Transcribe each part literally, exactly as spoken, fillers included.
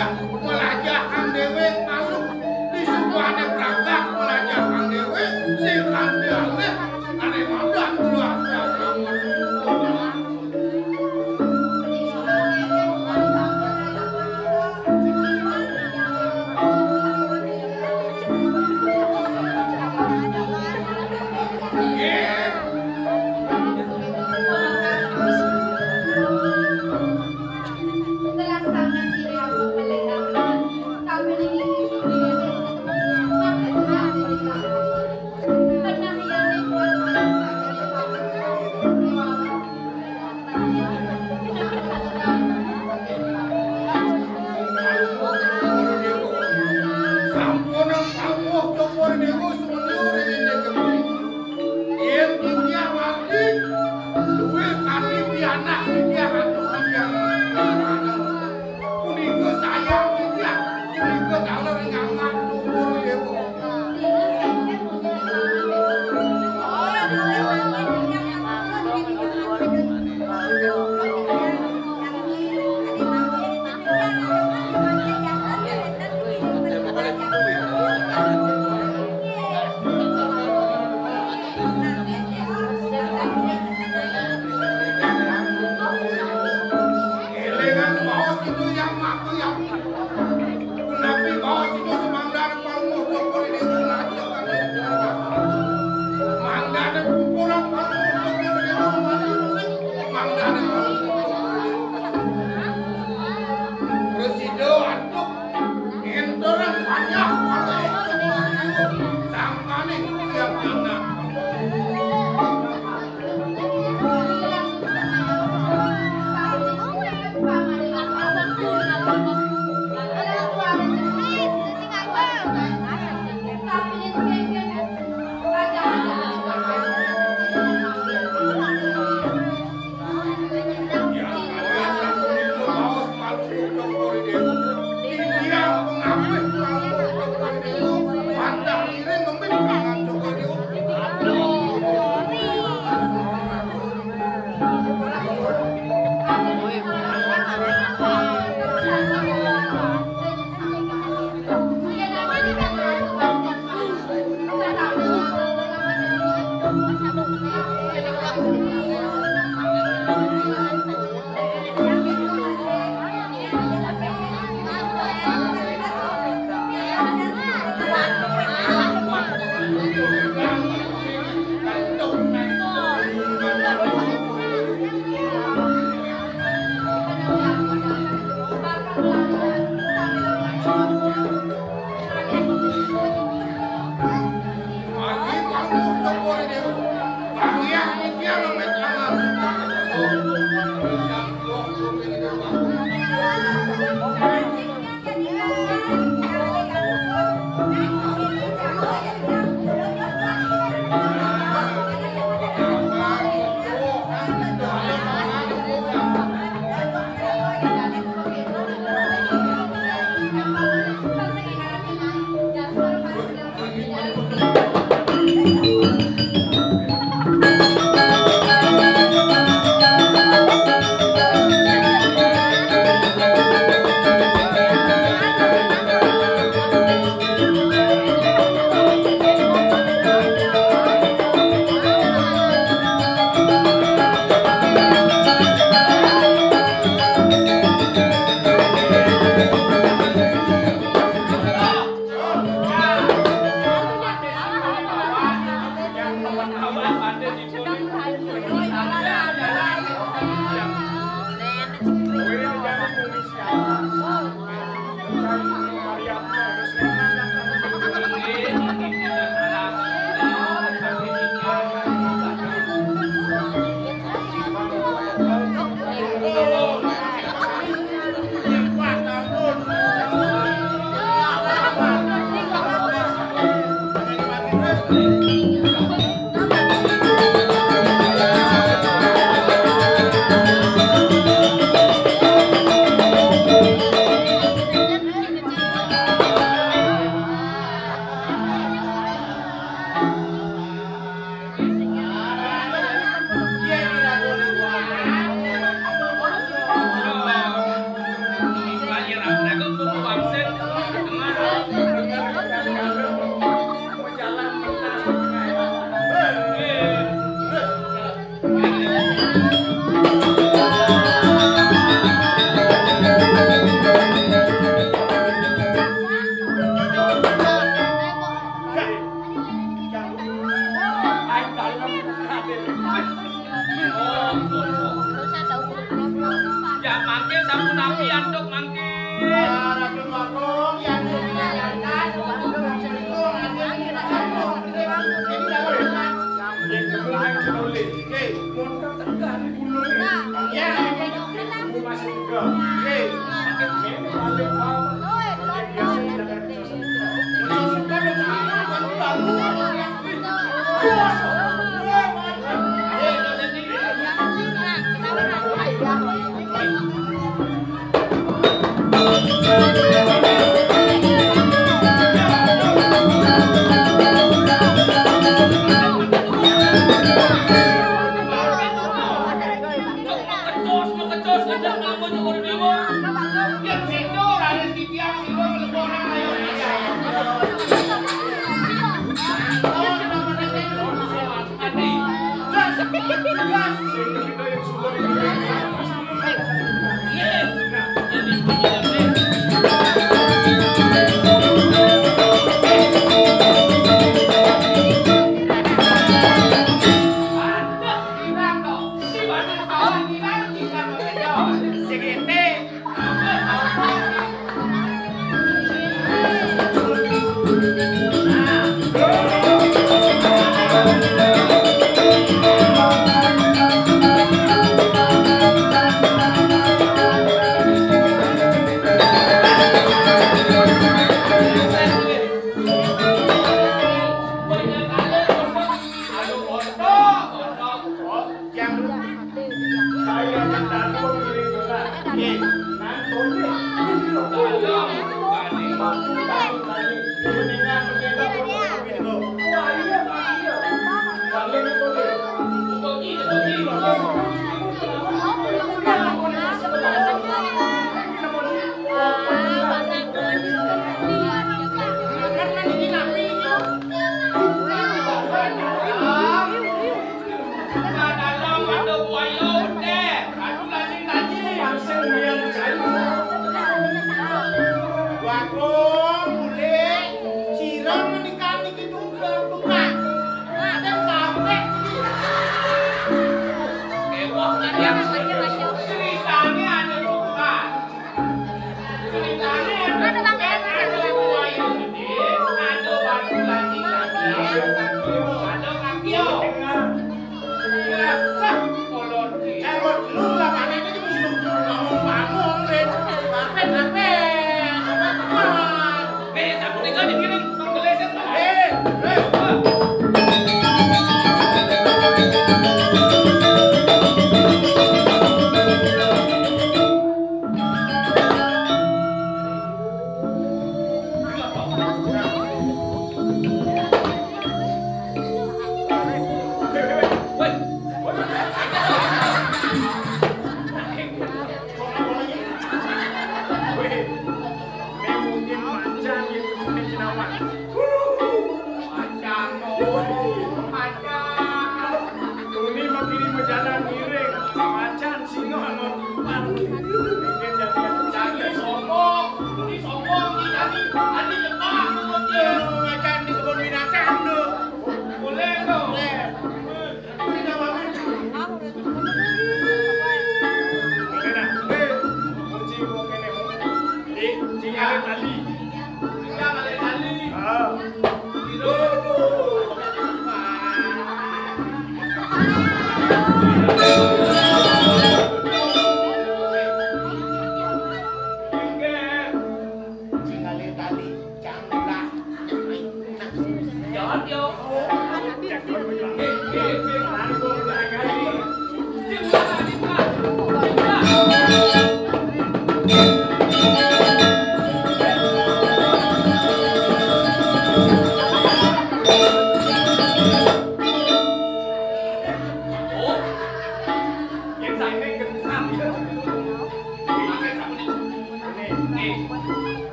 Melajahang dewek malu, disubané bragak melajahang dewek, sing kanti ané, ané madan kula. Sampunang pawuh Cokor Dewa sumeniur ing Indah Gembul. Yén titiang ngarti, duwé kanthi pianak titiang antuk titiang. Punika sayang titiang, punika taler ing angan Cokor Dewa. Élingang baos itu yang mati yang Punapi baos itu semangdan palungguh Cokor Dewa ngajeng. Mangdan kumpulan palungguh Cokor Dewa ngajeng. Mangdan palungguh Cokor Dewa. Prasida antuk nginterang panjang palungguh Cokor Dewa. Sangkaning tiang anak. Bagong, Bule, sira menika niki tunggal tukang. Ada kabeh. Ewah, ceritane ada tukang. Ceritane ada tukang. Ada batu lagi, ada kakio. Biasa kolot. Cewek lu lah, mana ini mesti ngomong bangun, Rin. Rapet, rapet. Rapet, rapet. Eh, aku tinggal di piring, Bang Geleser, Bang. Eh, eh. Tuni mau kiri mau jalan miring, macan singa nang lipan. Jangan sombong, ini sombong, ini jadi, tadi jebak, macan di kebun binatang tu. Boleh tu. Boleh. Ini nama lucu. Boleh dah. Eh, kunci mau kene. Eh, kunci ada tali. Ada tali. Ah.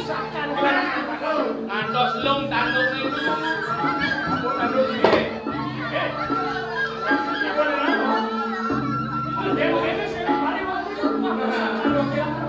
Ngantos lung tanduk niku. Ampun tanduk nggih. Eh. Ampun tanduk. Ampun tanduk.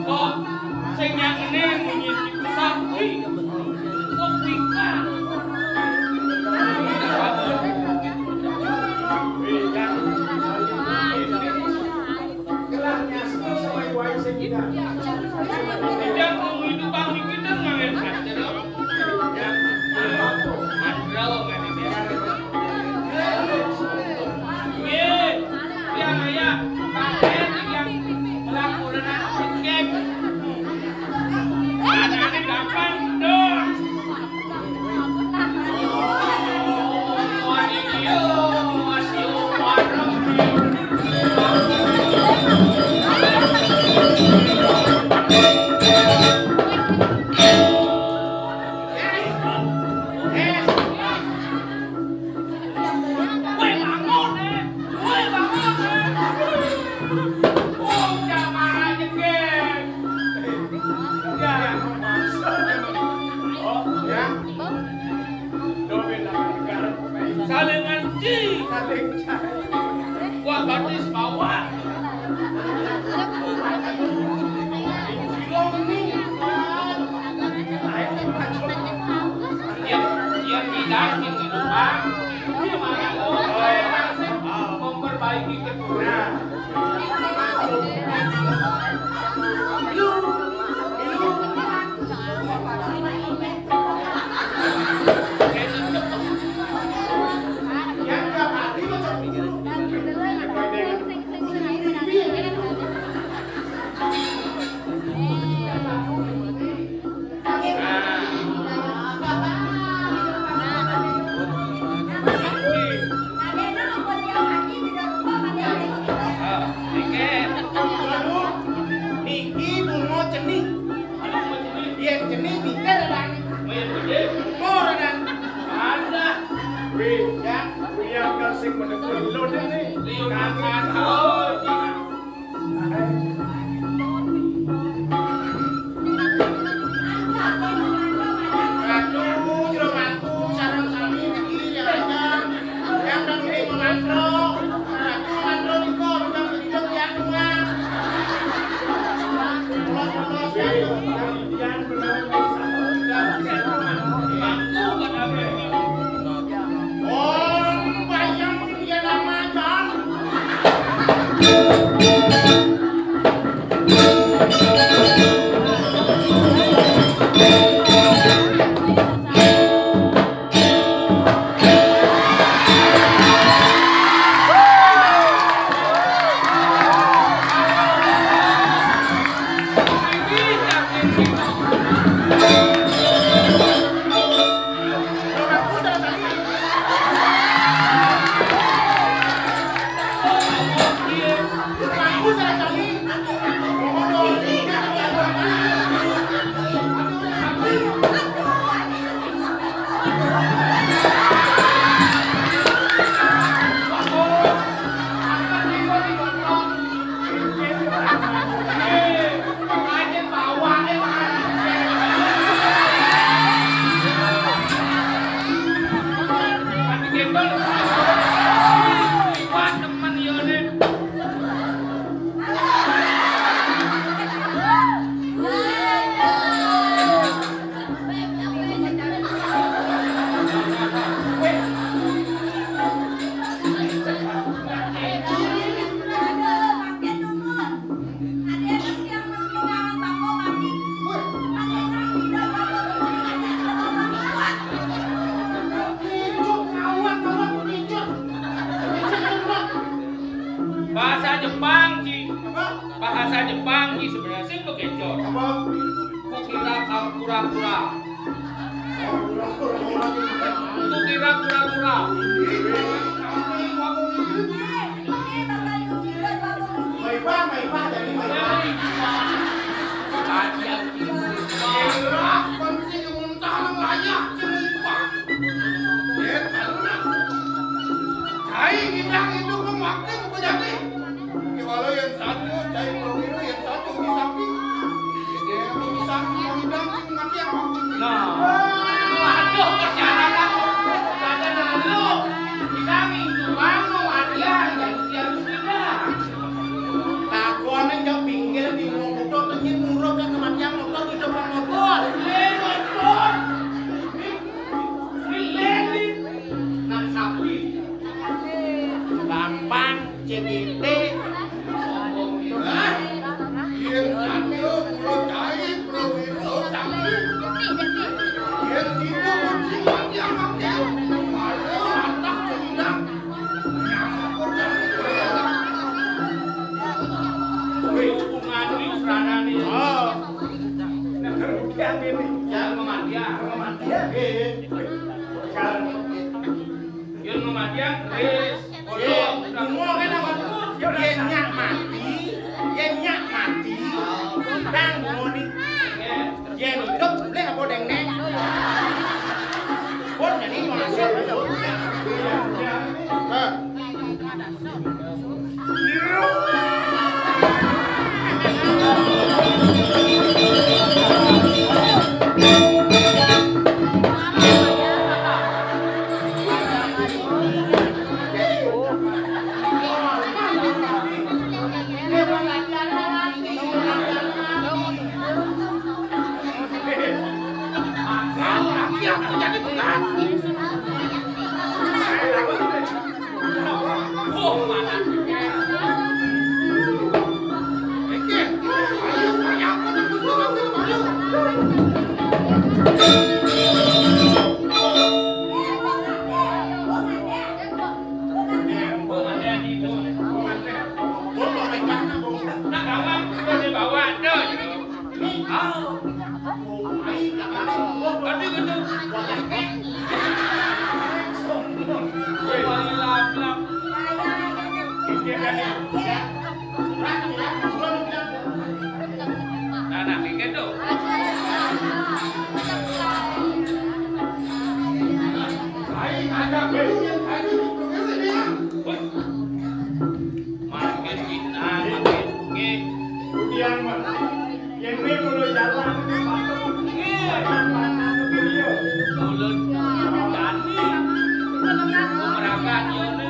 Kok sing nyangine munyi tikus sapi? Kok pingsan? Tidak mau itu bang kita ngamen saja loh. Woi, bangun, eh. Woi, bangun, eh. Oh, udah marah jengking. Ya. Oh, ya. Domin akan negara. Saling anci. Saling cari. Wah, batis bawah. Memperbaiki keturunan. Niki bunga cening. Yen cening pinter, Bang. Ora, Dan. Ada. Wih, ya, kuwi yang kasih menekuni lo deh nih. Lihat. Ratu, jero mangku, sareng sami niki ya, Raja. Yang dan ini mengantro. Ratu ngantro niko, udah begitu ya, Tuan. Polos-polos ya, Tuan. Om Bayang Dianamajan. Jepang iki sebenarnya sing begenjot. Apa? Kukira kamu kura-kura. Kukira kura-kura. Baik, Pak, baik, Pak, jadi baik, Pak. Kaji aku. Elah, kan sing nguntal layah, sing lupa. Cai ngidang hidup memakai buku jati. Kewala yang satu, cai perwira yang satu di samping. Jadi, aku di samping mau ngidang, sing mati apa? Nah. Waduh, perjalanan. Pada lalu. Bisa minggu, mau latihan, jadi harus ngidang. Takone njok pinggir bingung kudu tenyit nurut ke kematian motor hidup nang motor. Lha motor. Lha nang sapi. Gampang C D T. Sombong ya. Yen anu kula cai bro itu sapi. Yen situ kucing yang pakai. Malu lantas cendak. Kowe hubungan iki seranane. Oh. Nah, kerugian ini. Ya, kematian. Kematian. Eh. Sekarang. Yun kematian, wis. Iya, ngomong kan apa? Yen nyak mati, yen nyak mati, ndang ngoni. Yen idup, lek apa deng nek? Pun jadi masuk. Hah. Nah, nah, mikir tuh. Wih. Makin kita, makin nggih. Kemudian, Mas, ini mulai jalan. Nggih. Mulai jani. Merangkak, ya, nih.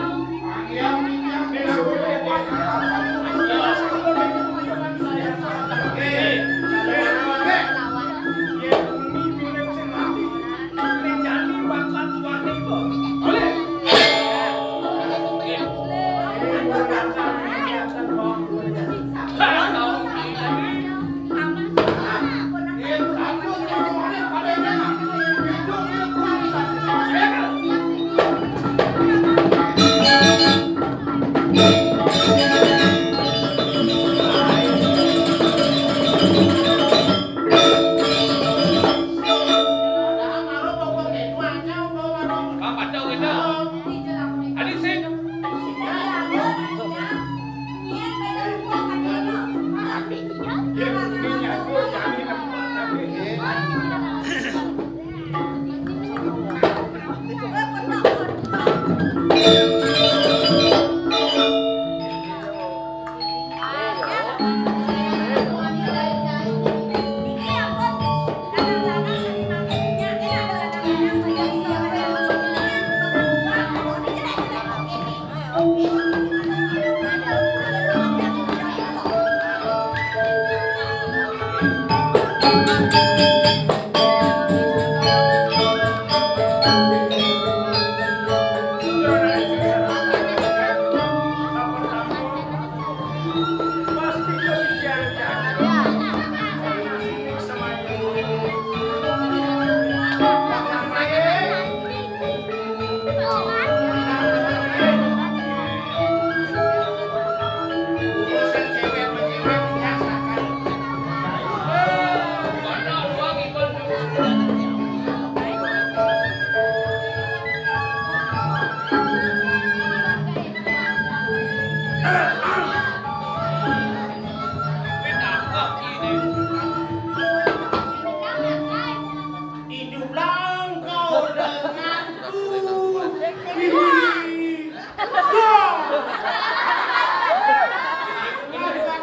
Dengarkan,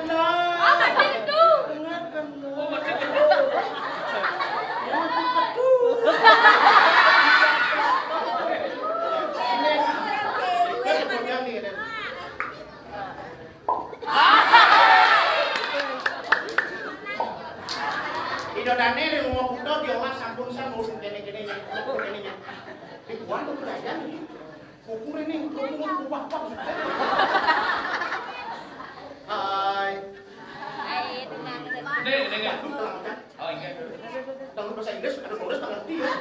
dong. Dengarkan, dong. Ida dané ring Uma Kuta diolah sampun san urung kéné-kéné nya, urung kéné nya. Di kuan tuh belajar nih. Kukur ini, kukur, kukur, kukur. Hai. Hai, tenang, tenang. Nih, dengar. Tenang, tenang. Oh, iya. Tanggung bahasa Inggris, ada nulis tak ngerti ya.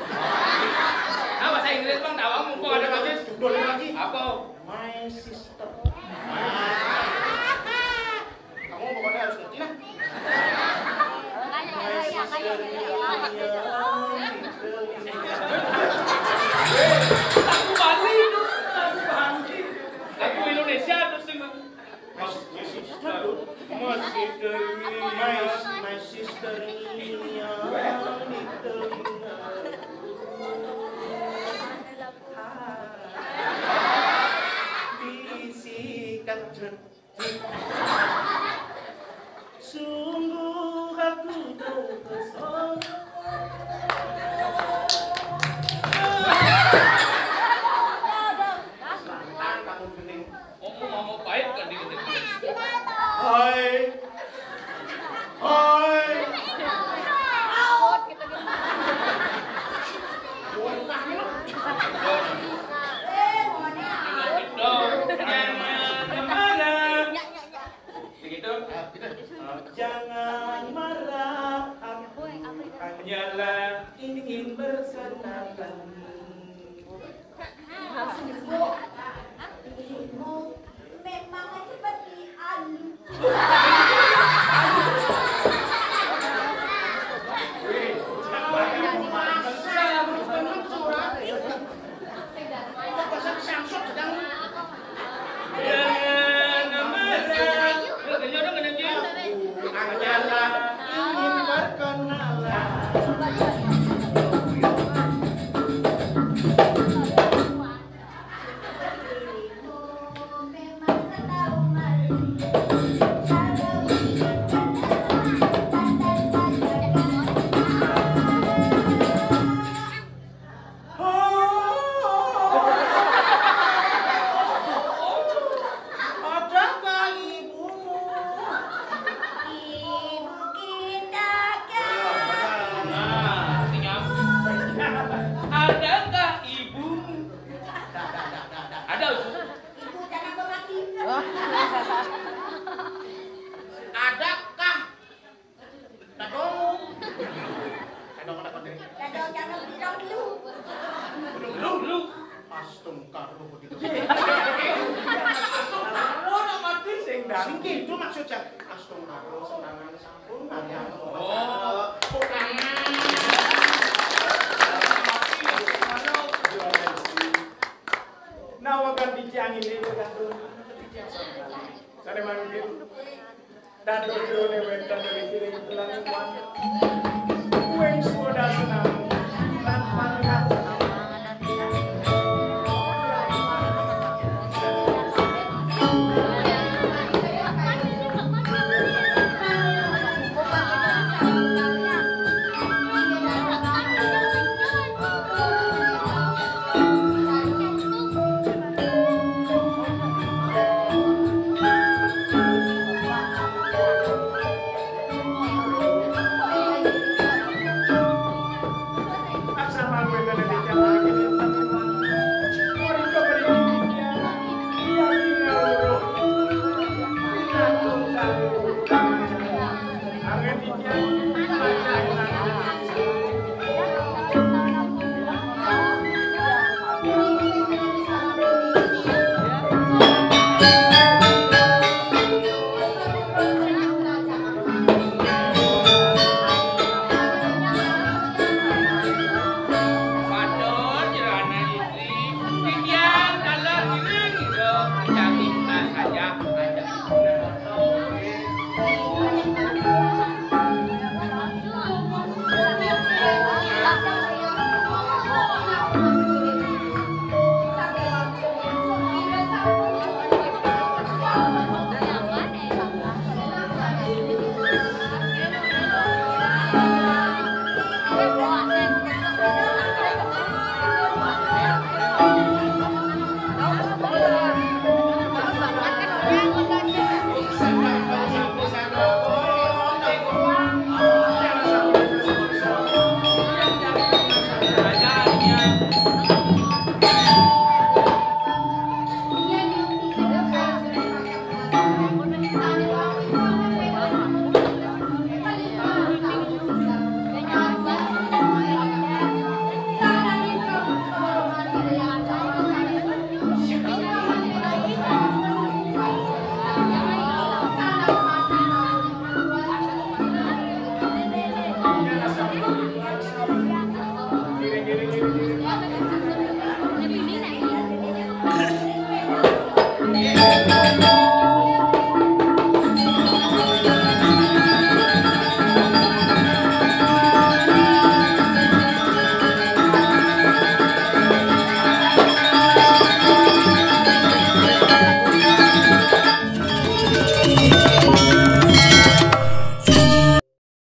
Nah, bahasa Inggris, Bang, tawang mumpung ada lagi. Judulnya lagi. Apa? My sister. Kamu pokoknya harus ngerti, nah. My sister. Lagu Bali itu, lagu Bali. Lagu Indonesia terus sih, Bang. My sister, my, my sister Nia, little Nia. Bisikan. Sungguh aku terpesona. Lantang kamu bening. Opo mama pait kan di gedhe? Hai. Hai. Wah, tah, ini. Jangan marah. Begitu? Ah, gitu. Jangan marah, aku hanyalah ingin berkenalan. Maksudmu, memang seperti alu. Wih, jangan marah. Jangan marah. Aku hanyalah ingin berkenalan. Adakah ibumu? Ibu kita kan. Nah, nyambung. Adakah ibumu? Ada, Bu. Ibu jangan bermati. Adakah Dadong. Dadong apa deh? Dadong jangan bilang lu. Lu, lu. Astungkar lu begitu. Astungkar lu nak mati sing dah. Sing gitu maksudnya. Astungkar lu senangan sampun. Oh. Bukan. Nah, wagan titiang ini, wagan tuh. Sare mangkin. Dados jerone wénten ing iring lelungan. Kuwing swada senam lan pamirat senam.